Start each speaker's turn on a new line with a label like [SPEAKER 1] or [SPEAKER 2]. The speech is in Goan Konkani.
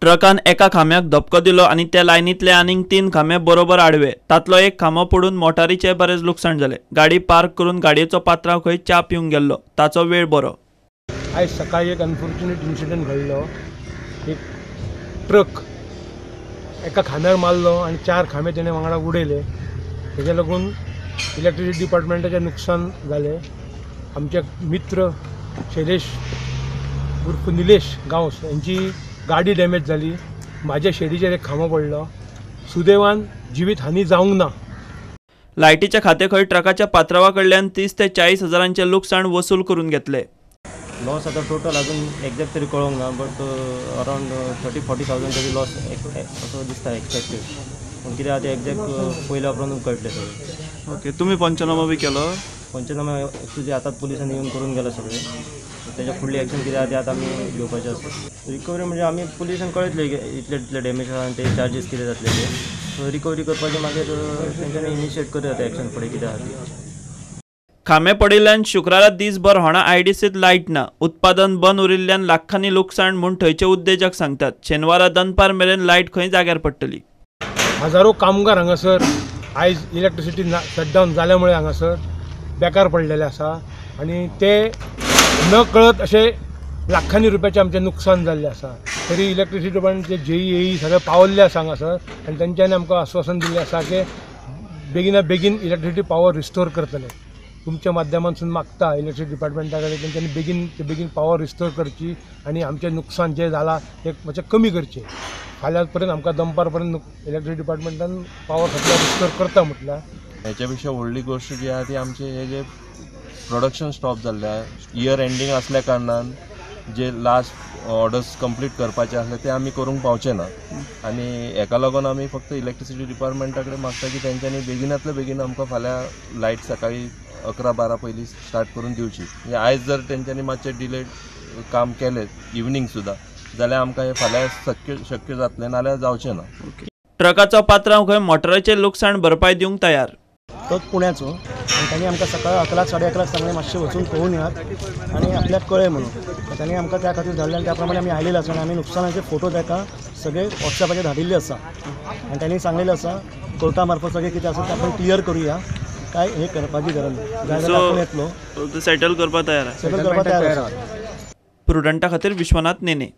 [SPEAKER 1] ट्रकान एका खांब्याक धपको दिलो आनी त्या लायनींतले आनीक 3 खांबे बरोबर आडवे. तांतलो एक खांबो पडून मोटारीचें बरेंच लुकसाण जालें. गाडी पार्क करून गाडयेचो पात्रांव खंय च्या पिवंक गेल्लो, ताचो वेळ बरो.
[SPEAKER 2] आयज सकाळी एक अनफॉर्च्युनेट इन्सिडंट घडलो. एक ट्रक एका खांब्यार मारलो आनी 4 खांबे तेणे वांगडा उडयले. तेज्या लागून इलेक्ट्रिसिटी डिपार्टमेंटाचें नुकसान जालें. आमचे मित्र शैलेश उर्फ निलेश गांवस यांची गाडी डॅमेज जाली. म्हाज्या शेडीचेर एक खांबो पडलो. सुदैवान जिवीत हानी जावंक ना.
[SPEAKER 1] लायटीच्या खातें खंय ट्रकाच्या पात्रावा कडल्यान 30 ते 40 हजारांचें लुकसाण वसूल करून घेतले.
[SPEAKER 3] लॉस आतां टोटल अजून एक्झॅक्ट तरी कळोंक ना, बट अरावंड 30-40,000 तरी लॉस असो दिसता एक्सपेक्टेड. पूण कितें आतां एक्झॅक्ट पयल्या उपरांतूच कळटलें सगळें.
[SPEAKER 1] ओके, तुमी पंचनामो बी केलो?
[SPEAKER 3] पंचनामा तुजे आतांच पुलिसांनी येवन करून गेला सगळें. तेच्या फुडली एक्शन कितें आसा तें आतां आमी घेवपाचें आसा. रिकवरी म्हणजे आमी पुलिसान कळयतले इतले इतले डॅमेज आसा आनी ते चार्जीस कितें जातले ते. सो रिकवरी करपाचें मागीर तेंच्यांनी इनिशिएट करूं जाता एक्शन फुडें कितें आसा ती.
[SPEAKER 1] खांबे पडिल्ल्यान शुक्रारा दीसभर होणा आयडीसीत लायट ना. उत्पादन बंद उरिल्ल्यान लाखांनी लुकसाण म्हूण थंयचे उद्देजक सांगतात. शेनवारा दनपार मेरेन लायट खंय जाग्यार पडटली.
[SPEAKER 2] हजारो कामगार हांगासर आयज इलेक्ट्रिसिटी शटडावन जाल्या मुळे हांगासर बेकार पडलेले आसा आनी ते न कळत अशें लाखांनी रुपयाचें आमचें नुकसान जाल्लें आसा. तरी इलेक्ट्रिसिटी डिपार्टमेंटचे जेई एई सगळे पावल्ले आसा हांगासर आनी तेंच्यांनी आमकां आस्वासन दिल्लें आसा की बेगिना बेगीन इलेक्ट्रिसिटी पावर रिस्टोर करतले. तुमच्या माध्यमांतसून मागता इलेक्ट्रिसिटी डिपार्टमेंटा कडेन तेंच्यांनी बेगीन बेगीन पावर रिस्टोर करची आनी आमचें नुकसान जें जालां तें मातशें कमी करचें. फाल्यां पर्यंत आमकां दनपार पर्यंत इलेक्ट्रिसिटी डिपार्टमेंटान पावर सप्लाय रिस्टोर करता म्हटल्यार.
[SPEAKER 4] हेच्या पेक्षा व्हडली गोश्ट जी आहा ती आमचे हे जे प्रोडक्शन स्टॉप जाल्ले आहा, इयर एंडींग आसल्या कारणान जे लास्ट ऑर्डर्स कंप्लीट करपाचे आसले ते आमी करूंक पावचे ना आनी हेका लागून आमी फक्त इलेक्ट्रिसिटी डिपार्टमेंटा कडेन मागता की तेंच्यांनी बेगिनातले बेगीन आमकां फाल्यां लायट सकाळी 11-12 पयलीं स्टार्ट करून दिवची. म्हणजे आयज जर तेंच्यांनी मातशें डिले काम केलें इवनींग सुद्दां जाल्यार आमकां हें फाल्यां शक्य जातलें, नाल्यार जावचें ना.
[SPEAKER 1] ट्रकाचो पात्रांव खंय मोटराचें लुकसाण भरपाय दिवंक तयार.
[SPEAKER 5] तो पुण्याचो आनी तांणी आमकां सकाळ 11 11:30 सांगलें मातशें वचून पळोवन येयात आनी आपल्याक कळय म्हणून. तांणी आमकां त्या खातीर धाडलें आनी त्या प्रमाणे आमी आयलेले आसा आनी आमी नुकसानाचे फोटो ताका सगळे वॉट्सॅपाचेर धाडिल्ले आसा आनी तांणी सांगलेलें आसा कोर्टा मार्फत सगळें कितें आसा तें आपण क्लियर करुया, काय हें करपाची गरज ना. जाय जाल्यार आपूण येतलो,
[SPEAKER 1] सेटल करपाक तयार आसा.
[SPEAKER 5] सेटल करपाक तयार आसा.
[SPEAKER 1] प्रुडंटा खातीर विश्वनाथ नेने.